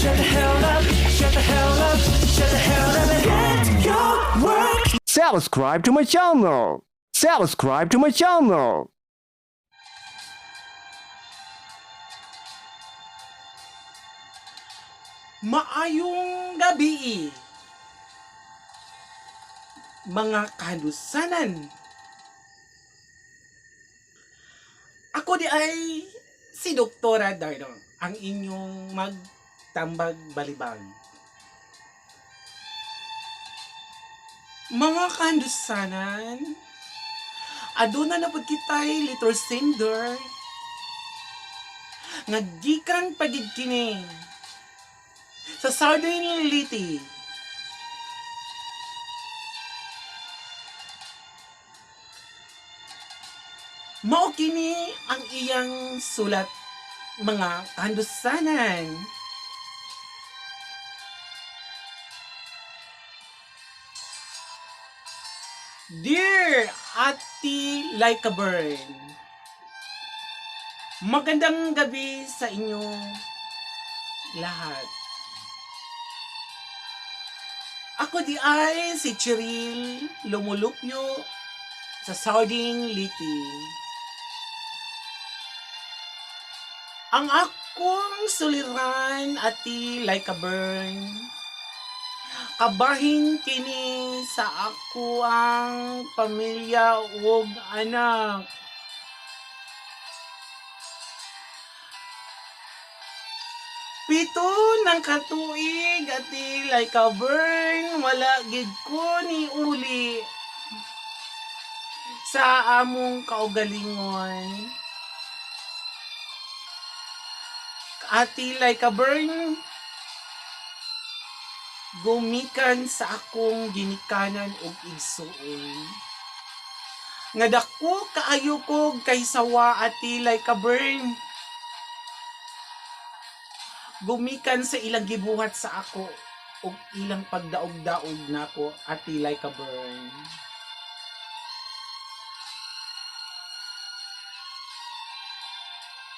Shut the hell up, shut the hell up, shut the hell up and get your work. Subscribe to my channel. Subscribe to my channel. Maayong gabi, mga kalusanan. Ako di ay si Doktora Darno, ang inyong magtambag balibag. Mga kandusanan, aduna na pud kitay little sender nga gikan pagid kini sa Southern Leyte. Mao kini ang iyang sulat, mga kandusanan. Dear Ate Laika Bern, magandang gabi sa inyo lahat. Ako di ay si Cheryl Lumulupyo sa Southern Leyte. Ang akong suliran, Ate Laika Bern, kabahin kini sa ako ang pamilya ug anak. 7 ng katuig, Ate Laika Bern, wala gid ko ni uli sa among kaugalingon. Ate Laika Bern, gumikan sa akong ginikanan ug igsuon nga dako kaayo ko kay sawa, Ate Laika Bern, gumikan sa ilang gibuhat sa ako ug ilang pagdaog-daog nako, Ate Laika Bern.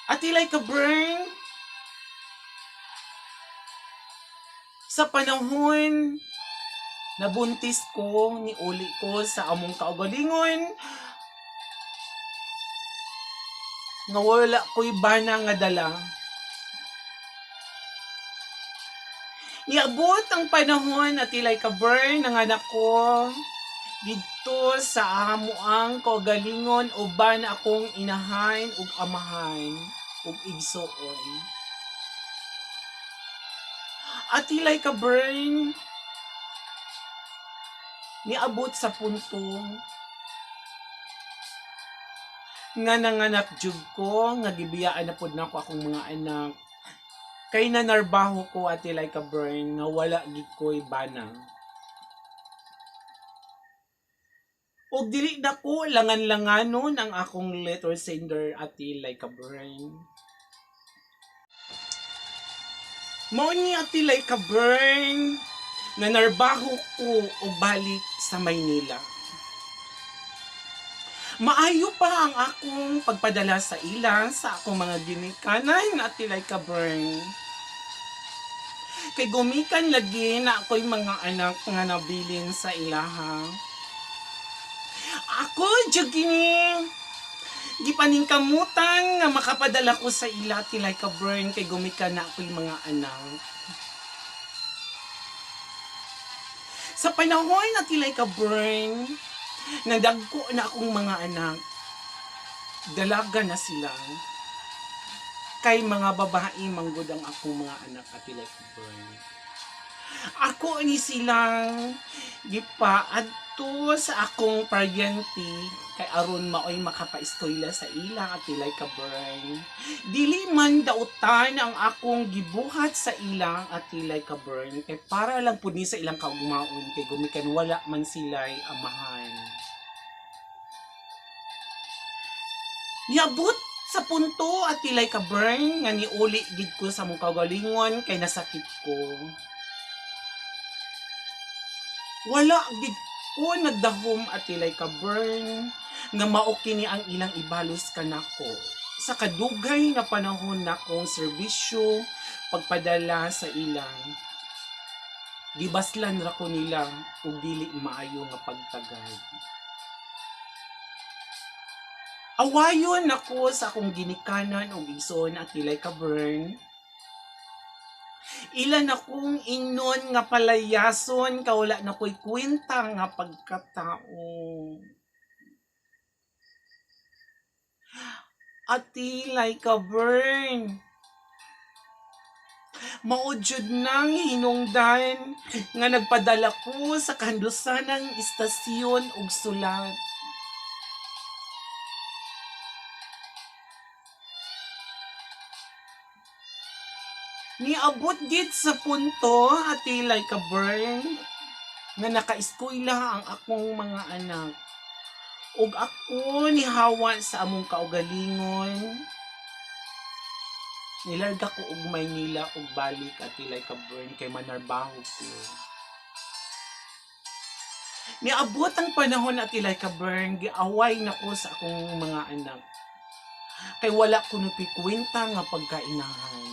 Ate Laika Bern, sa panahon nabuntis ko, ni uli ko sa among kaugalingon nga wala ko'y bana nga dala. Niabot ang panahon at ilay ka burn ng anak ko didto sa amo ang kaugalingon uban akong inahan ug amahan ug igsuon. At ilay ka burn, niabot sa punto nga nanganak jud ko nga gibiyaan na pud nako akong mga anak kay nanarbaho ko, Ate Laika Bern, nga wala gid ko'y bana. Ug dili na ko langan-langanon ang akong letter sender, Ate Laika Bern. Mao ni, Ate Laika Bern, nanarbaho ko og balik sa Maynila. Maayo pa ang akong pagpadala sa ila sa akong mga ginikanan, Ate Laika Bern. Kay gumikan lagi na ako'y mga anak nga nabilin sa ilaha. Ako, jud kini gipaningkamutan nga makapadala ko sa ila, Ate Laika Bern, kay gumikan na ako'y mga anak. Sa panahon na tilay ka Bern, nadagko na akong mga anak. Dalaga na sila. Kay mga babae manggod ang akong mga anak, Ate Laika Bern. Ako ni silang gipaadto sa akong paryente kay aron maoy makapaeskwela sa ila, Ate Laika Bern. Dili man dautan ang akong gibuhat sa ila, Ate Laika Bern, kay para lang pud ni sa ilang kaugmaon kay gumikan wala man sila'y amahan. Niabot sa punto, Ate Laika Bern, nga niuli gid ko sa mong kaugalingon kay nasakit ko. Wala gid ko nagdahom, Ate Laika Bern, nga mao kini ang ilang ibalos kanako Sa kadugay nga panahon nakong serbisyo pagpadala sa ilang, gibaslan ra ko nila og dili maayo nga pagtagad. Awayon nako sa akong ginikanan og igsoon, Atilay Kabern. Ilan akong ingnon nga palayason kawala na ko'y kwenta nga pagkatao. Atilay Kabern. Mao jud nang hinungdan nga nagpadala ko sa kandusanang istasyon og sulat. Niabot gid sa punto, Atilay Kabern, nga nakaeskwela ang akong mga anak. Ug ako nihawa sa among kaugalingon. Nilarga ko og Maynila ug balik, Atilay Kabern, kay manarbaho ko. Niabot ang panahon, Atilay Kabern, giaway na ko sa akong mga anak. Kay wala ko kwenta nga pagkainahan.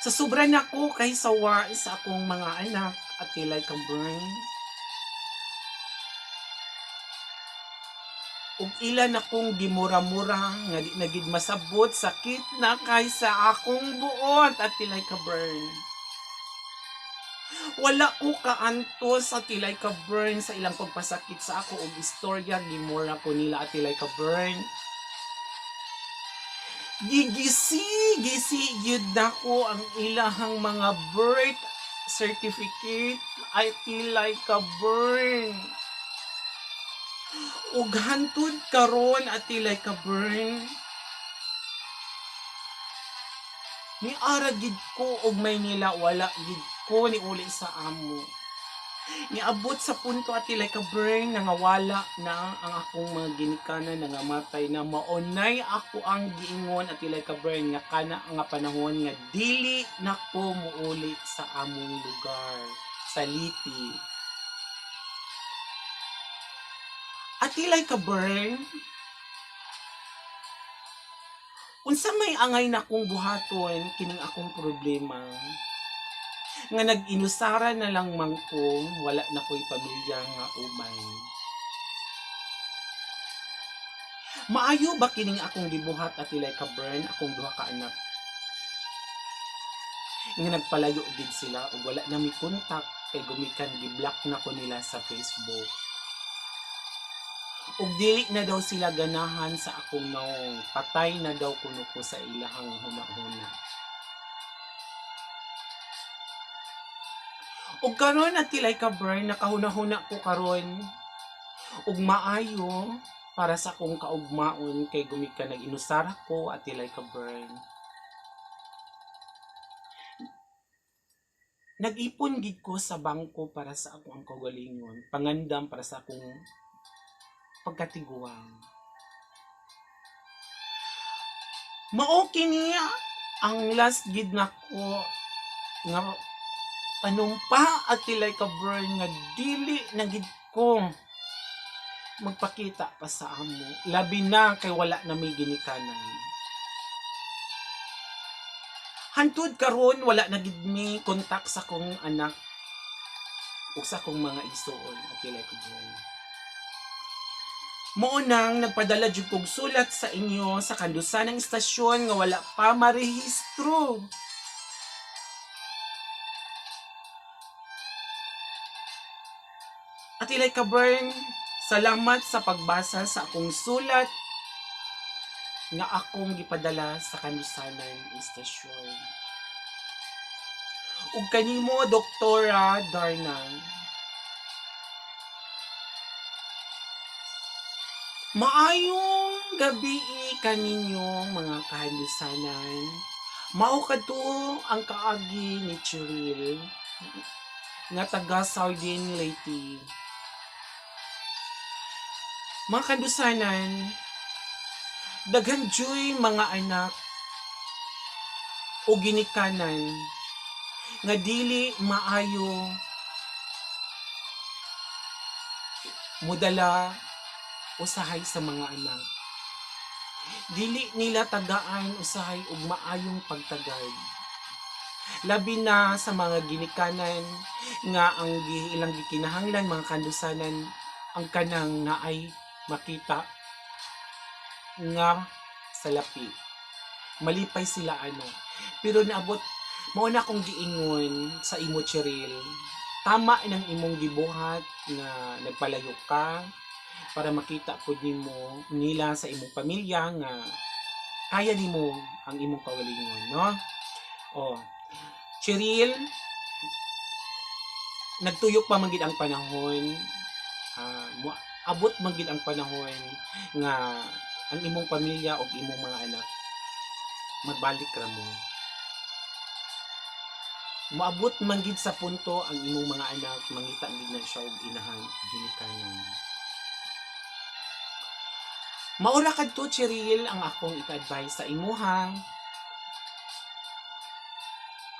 Sa sobra nako kay sawa sa akong mga anak, Atilay Kabern, ug ilan akong gimura-mura nga di na gid masabot, sakit na kay sa akong buot, Atilay Kabern. Wala ko kaantos, Atilay Kabern, sa ilang pagpasakit sa ako og istorya, gimura ko nila, Atilay Kabern. Gigisi, gisi gyud nako ang ilahang mga birth certificate, Atilay Kabern. Ug hantud karon, Atilay Kabern, ni ara gid ko og Maynila, wala gid ko ni uli sa amo. Niabot sa punto, Atilay Kabern, nangawala na ang akong mga ginikanan, nangamatay na, maunay ako ang giingon, Atilay Kabern, nga kana nga panahon nga dili na ko muuli sa among lugar sa Liti. Atilay Kabern, unsa may angay na kong buhaton kining akong problema nga nag-inusara na lang man ko, wala na ko'y pamilya nga umay. Maayo ba kining akong gibuhat, Atilay Kabern, akong duha ka anak nga nagpalayo gid sila ug wala na mi kontak kay gumikan gi-block na ko nila sa Facebook ug dili na daw sila ganahan sa akong naong, patay na daw kuno ko sa ilahang hunahuna. Ug karon, Atilay Kabern, nakahuna-huna ko karon ug maayo para sa akong kaugmaon kay gumikan nag-inusara ko, Atilay Kabern. Nag-ipon gid ko sa bangko para sa akong kaugalingon, pangandam para sa akong pagkatiguang. Mao kini ang last gid nako nga panumpa, Atilay Kabern, nga dili na gid ko magpakita pa sa amo, labi na kay wala na may ginikanan. Hantud karon wala na gid mi kontak sa akong anak ug sa akong mga igsuon, Atilay Kabern. Mao nang nagpadala jud kog sulat sa inyo sa kandusanang istasyon nga wala pa marehistro. Atilay Kabern, salamat sa pagbasa sa akong sulat nga akong gipadala sa kandusanan istasyon. Ug kanimo, Doktora Darna, maayong gabi kaninyo mga kahandusanan. Mao kadto ang kaagi ni Cheryl nga taga Southern Leyte. Mga kandusanan, daghan juy mga anak o ginikanan nga dili maayo mudala usahay sa mga anak. Dili nila tagaan usahay og maayong pagtagad. Labi na sa mga ginikanan nga ang ilang gikinahanglan, mga kandusanan, ang kanang naay makita nga salapi. Malipay sila ano. Pero naabot mao na akong giingon sa imo, Cheryl. Tama nang imong gibuhat nga nagpalayo ka para makita pud nimo nila sa imong pamilya nga kaya nimo ang imong kaugalingon, no? Oh. Cheryl, nagtuyok pa man gid ang panahon. Abot man gid ang panahon nga ang imong pamilya o imong mga anak magbalik ra mo. Moabot man gid sa punto ang imong mga anak mangita gid na siya og inahan ginikanan. Maura kadto, Cheryl, ang akong ika-advise sa imuha.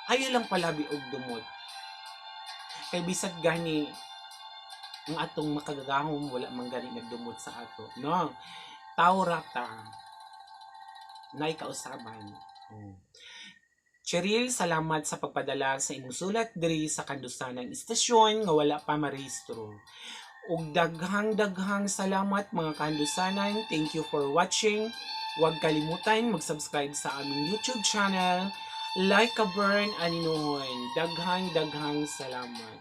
Ayaw lang palabi og dumot. Kay bisag gani ang atong makagagahom, wala man gani nagdumot sa ato, no? Tao ra ta. Nay kausaban. Oh. Cheryl, salamat sa pagpadala sa imong sulat diri sa kandusanang istasyon nga wala pa marehistro. Ug daghang daghang salamat, mga kandusanan. Thank you for watching. Huwag kalimutan mag-subscribe sa aming YouTube channel. Like a burn aninuhon. Daghang daghang salamat.